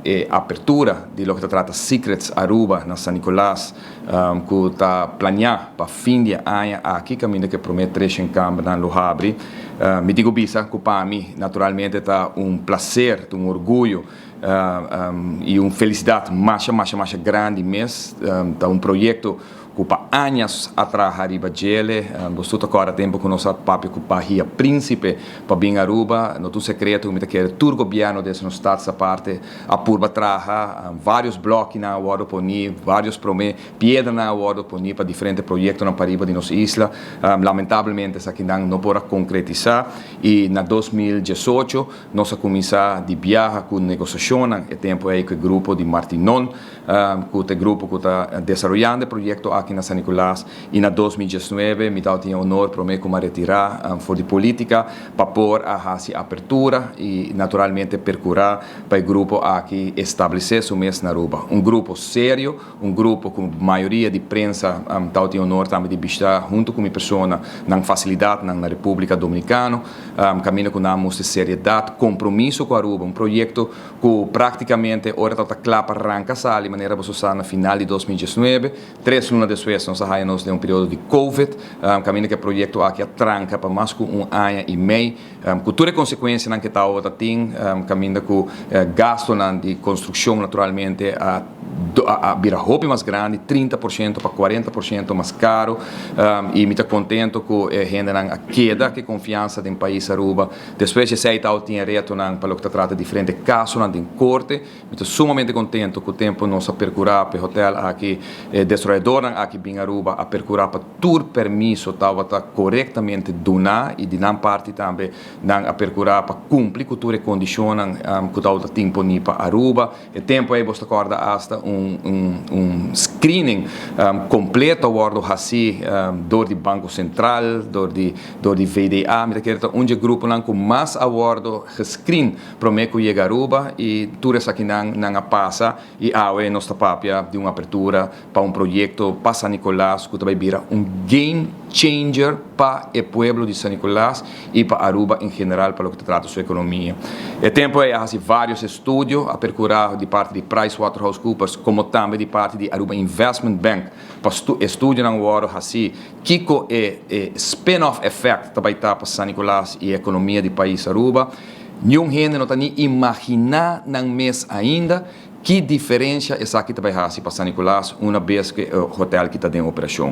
E apertura di loke ta trata Secrets Aruba na San Nicolas, cu ta planea pa fin di aña aki, caminda cu e prome 300 cambernan lo habri. Mi tin cu bisa cu pa mi naturalmente ta un placer, ta un orguyo y un felicidad masha masha masha grandi mes. Ta un proyecto cu pa añas a traha riba djele. Boso ta corda tempo cu nos a papia cu Bahia Principe pa bin Aruba. No ta un secreto cu mi ta kere tur gobierno desde nos staatsaparte a purba traha varios blokinan a wordo poni, varios prome piedranan a wordo poni pa diferente proyectonan pariba di nos isla. Lamentablemente esakinan no por a concretisa y na 2018 nos a cuminsa di biaha cu negociacionnan e tempo ey cu e grupo di Martinon, cu ta e grupo cu ta desaroyando e proyecto aki na San Nicolas, y na 2019 mi tabatin e honor, prome cu mi a retira for di politica, pa por a haci apertura y naturalmente percura pa e grupo aki establece su mes na Aruba. Un grupo serio, un grupo cu mayoria di prensa tabatin honor tambe di bishita hunto cu mi persona nan facilidadnan na Republica Dominicano, caminda cu nan a mustra seriedad, compromiso cu Aruba, un proyecto cu practicamente ora tabata cla pa ranca sali, manera boso sa, na final di 2019. 3 luna despues nos a haya nos den un periodo di Covid, caminda cu e proyecto aki a tranca pa mas cu un aña y mei, cu tur e consecuencianan cu tabata tin, caminda cu gastonan di construccion naturalmente a bira hopi mas grandi, 30% pa 40% mas caro, y mi ta contento cu e hendenan a keda cu confiansa den pais Aruba. Despues di esey tabatin retonan pa loke ta trata diferente casonan den corte. Mi ta sumamente contento cu tempo nos a percura pa e hotel aki, desaroyadornan aki bin Aruba, a percura pa tur permiso tabata corectamente duna y di nan parti tambe nan a percura pa cumpli cu tur e condicionnan cu tabata tin poni pa Aruba. E tempo ey, boso ta corda, hasta un screening completo a wordo haci door di Banco Central, door di VDA. Mi ta kere ta un di e gruponan cu mas a wordo gescreen prome cu yega Aruba, y tur esakinan nan a pasa y awe nos ta papia di un apertura pa un proyecto pa San Nicolas cu ta bay bira un game changer pa e pueblo di San Nicolas y pa Aruba en general pa loke ta trata su economia. E tempo ey a haci varios estudio, a percura di parti di PricewaterhouseCoopers como tambe di parti di Aruba Investment Bank pa estudionan wordo haci kico e spin-off effect ta bay ta pa San Nicolas y economia di pais Aruba. Ningun hende no ta ni imagina nan mes ainda ki diferencia esaki ta bay haci pa San Nicolas una bes cu e hotel aki ta den operacion.